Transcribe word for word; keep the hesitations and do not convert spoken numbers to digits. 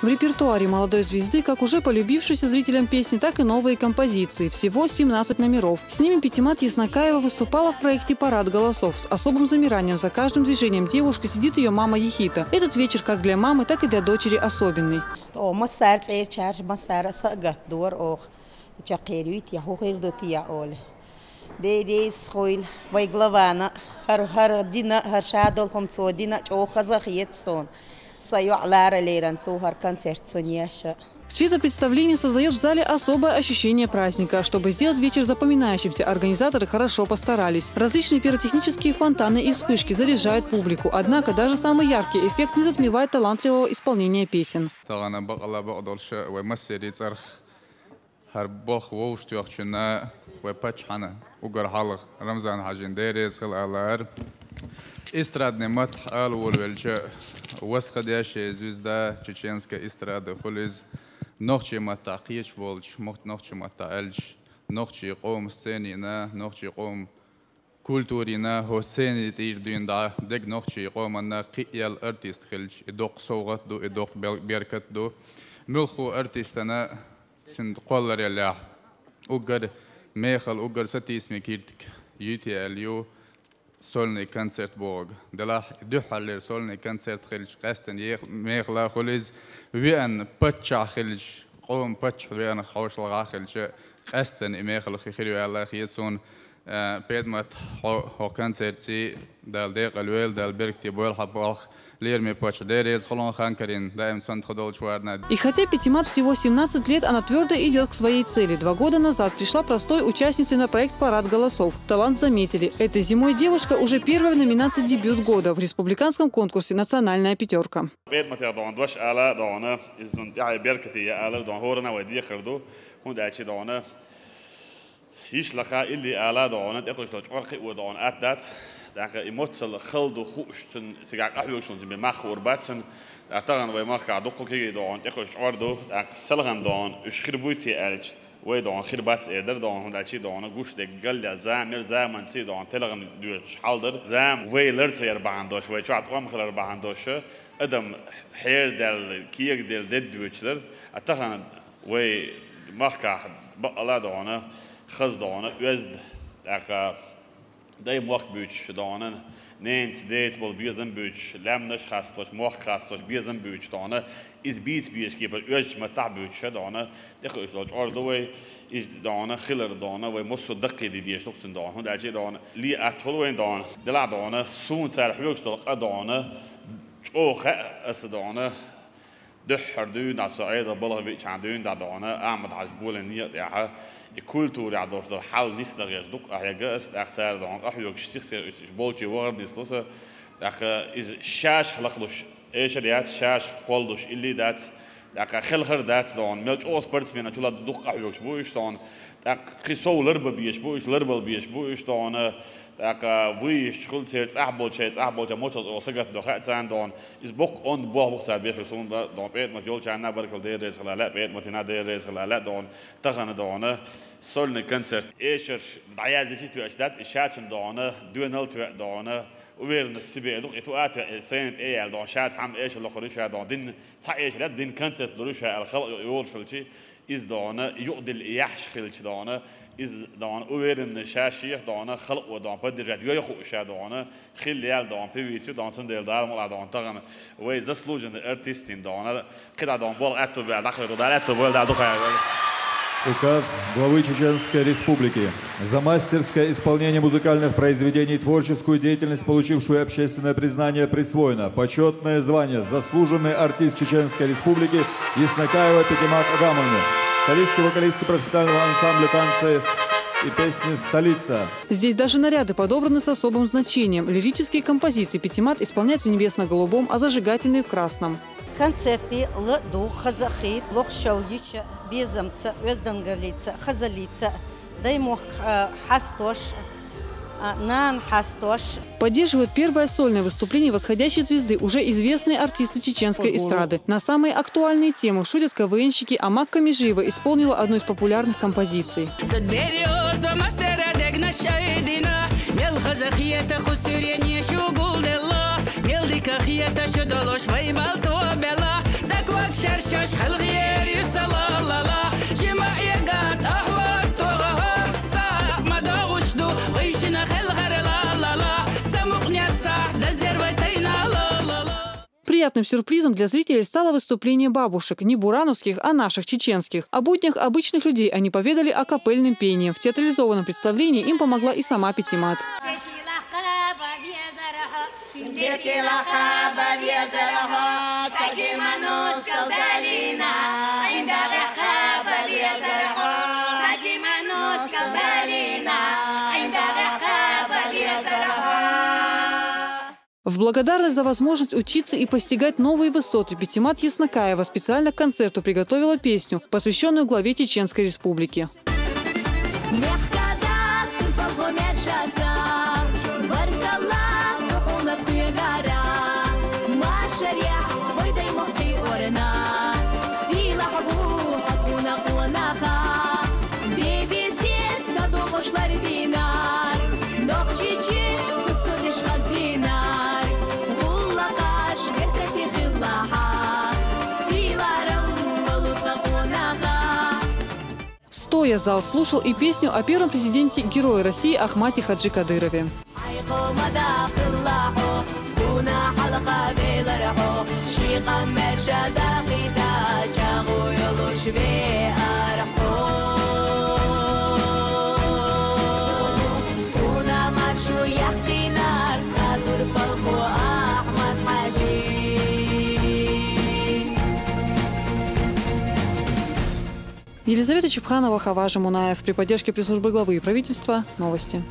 В репертуаре молодой звезды как уже полюбившиеся зрителям песни, так и новые композиции. Всего семнадцать номеров. С ними Петимат Яснакаева выступала в проекте «Парад голосов». С особым замиранием за каждым движением девушки следит ее мама Ехита. Этот вечер как для мамы, так и для дочери особенный. О, массар цӀерчарш, массар сагат дор, ох. Чакхерюйте, хӀу хир ду те, оли. Деррис хуйла вай главана, хӀар, хӀар дина, хӀар шадолхам цо дина, чӀоагӀа хаза хет сон. Са йоӀ Лара леран цо хӀар концерт цунеша. Свет за представление создаёт в зале особое ощущение праздника. Чтобы сделать вечер запоминающимся, организаторы хорошо постарались. Различные пиротехнические фонтаны и вспышки заряжают публику. Однако даже самый яркий эффект не затмевает талантливого исполнения песен. Тагана бакъала бакъдолша вай массери царх. ХӀара болх вовшахтоьхначунна вай паччахьана угар хьалха Рамзан-Хьажин деррис хила алар. Эстрадный маттахь ала волавелча, васхадеш звезда чеченской эстрады хула из. Нохчий маттахь кхеташ волча, мох-, нохчий маттахь аьлча, нохчий къоман сценина, нохчий къоман культурина, хӀо сцени тӀера дуьйна дӀа дега нохчий къоманна кхиъ яьлла артист хилча, и доккха совгӀат ду, и доккха бел-, беркат ду. Муьлххо артистана цуьнан кхоллараллехь, уггар мехала, уггар сатийсаме киртиг юйте аьлла ю сольный концерт бохург. Делахь дуьххьарлера сольный концерт хилча, къаьстина ех-, мехала хуьлу иза, веана паччахь хилча, къоман паччахь веана хьошалгӀа хилча, къаьстина и мехала хи-, хир ю аьлла хета суна. Э, Петимат, хьо, хьо концерте Дала декъала йойла, Дала беркате бойла хьан болх, лераме паччахь деррис хьуна хан карийна, даим санна тхо долчу варна. И хотя Петимат всего семнадцать лет, она твёрдо идёт к своей цели. Два года назад пришла простой участницей на проект «Парад голосов». Талант заметили. Этой зимой девушка уже первая в номинации «Дебют года» в республиканском конкурсе «Национальная пятёрка». Петиматах дона дош ала дона, иза зун тӀаьхье беркате я алар дона, хӀоранна вай декхар ду, хӀунда аьлча дона. Йиш лаха илли ала дона, тӀекхуьйсуш долу чкъор кхио дона атта дац. ТӀаккха и моццал хала ду хууш цунна, цигахь къахьоьгуш цунна бен мах хуур бац цунна. ТӀаккха тахана вай махкахь дуккха кегий дона, тӀекхуьйсуш чкъор ду. ТӀаккха селхана дона, уьш хир буй те аьлча, вай дона хир бац эр дара дона, хӀунда аьлча дона, гуш дерг галле зама яра, заманца дона, телхана доьшуш хьал дара. Зама вай лар ца яр бахьана долуш, вай чохь тӀом хилар бахьана долуш, адам хьерадаьлла, кегаделла дедда доьдуш дара. А тахана вай махкахь бакъала дона, хаза дона, оьзда, тӀаккха дай мохк буьйцуш дона, ненца, деца болу безам буьйцуш, лаьмнаш а хасточу, мохк а хасточу, безам буьйцуш дона, иза бийца безаш кепара оьздачу маттахь буьйцуш дона, тӀекхуьуш долу чкъор ду вай, иза дона, хилар дона, вай массо а даккхийде дезаш ду-кх цуьнан дона, хӀунда аьлча дона, ле атта хуьлу вайн дона, делахь дона, суна цара хьоьгуш долу къа дона, чӀогӀа хаьа аса дона, дуьххьара дуьйна дӀа со Ӏедал балха веъчхьана дуьйна дӀа дона, Ахьмад-Хьаьжа болийна некъа тӀехь, и культурехь долуш долу хьал нисдахьеш дукха къахьегна аса, тӀаккха цара дона къахьоьгуш сих-сих уьш болче вахар нисло сан, тӀаккха иза шаьш лакхалуш эшар яц, шаьш кхоллалуш илли дац, тӀаккха хелхар дац дона, мел чӀогӀа спортсменаш чула дукха къахьоьгуш бу уьш дона, тӀаккха кхин сов ларба безаш бу уьш, ларбала безаш бу уьш дона, тӀаккха вуй йиш хуьлу церан цӀахь болчай, цӀахь болчай моцал оха сагатдо хаьа царна дона. Иза боккха онда болх бу-кх цара бехке суна дона, Петимат йолчарна баркалла, Дела реза хила лаьа, Петиматина Дела реза хила лаьа дона, тахана дона, сольный концерт. Эшарш дӀаяздича тоьаш дац, и шачун дона, доьналла тоьа дона, уверенность в себе ду-кх, и тоьа тоьа, сайна тӀе яьлла дона, ша цхьамма эшар лохур ю ша дона, дин цхьа эшар яц, дин концерт лур ю ша аьлла, халкъ йолуш хилчи, иза дона, юкъадилла и яхьаш хилча дона, иза дона, уверенный ша шех дона, халкъо дона, поддержать йой хууш ша дона, хилла яьлла дона, певица дона, цундела Дала мукъ лахь дона, тахана вай заслуженный артистин дона, кхидӀа дона, болх аьтту баьлла, дӀахайо, Дала аьтту бойла, Дала дукха. Указ главы Чеченской Республики. За мастерское исполнение музыкальных произведений, творческую деятельность, получившую общественное признание, присвоено почётное звание «Заслуженный артист Чеченской Республики» Яснакаева Петимат Адамовне, солистке, вокалистке профессионального ансамбля танца и песни «Столица». Здесь даже наряды подобраны с особым значением. Лирические композиции Петимат исполняет в небесно-голубом, а зажигательные в красном. Концерте ла ду хаза хи, лохшал йича, безамца, оьздангаллица, хазаллица, даймохк, а, хьастош, а, нана хьастош. Поддерживают первое сольное выступление восходящей звезды уже известные артисты чеченской эстрады. На самые актуальные темы шутят КВНщики, а Макка Межиева исполнила одну из популярных композиций. Мел хаза хета кху суьрене шу гулделла, мел дика хета шу долуш вай бал тобелла. Заквак шар шо Приятным сюрпризом для зрителей стало выступление бабушек, не бурановских, а наших, чеченских. О буднях обычных людей они поведали акапельным пением. В театрализованном представлении им помогла и сама Петимат. В благодарность за возможность учиться и постигать новые высоты Петимат Яснакаева специально к концерту приготовила песню, посвященную главе Чеченской Республики. Стоя зал слушал и песню о первом президенте, герое России Ахмате Хаджи Кадырове. Елизавета Чепханова, Хаважи Мунаев. При поддержке пресс-службы главы и правительства. Новости.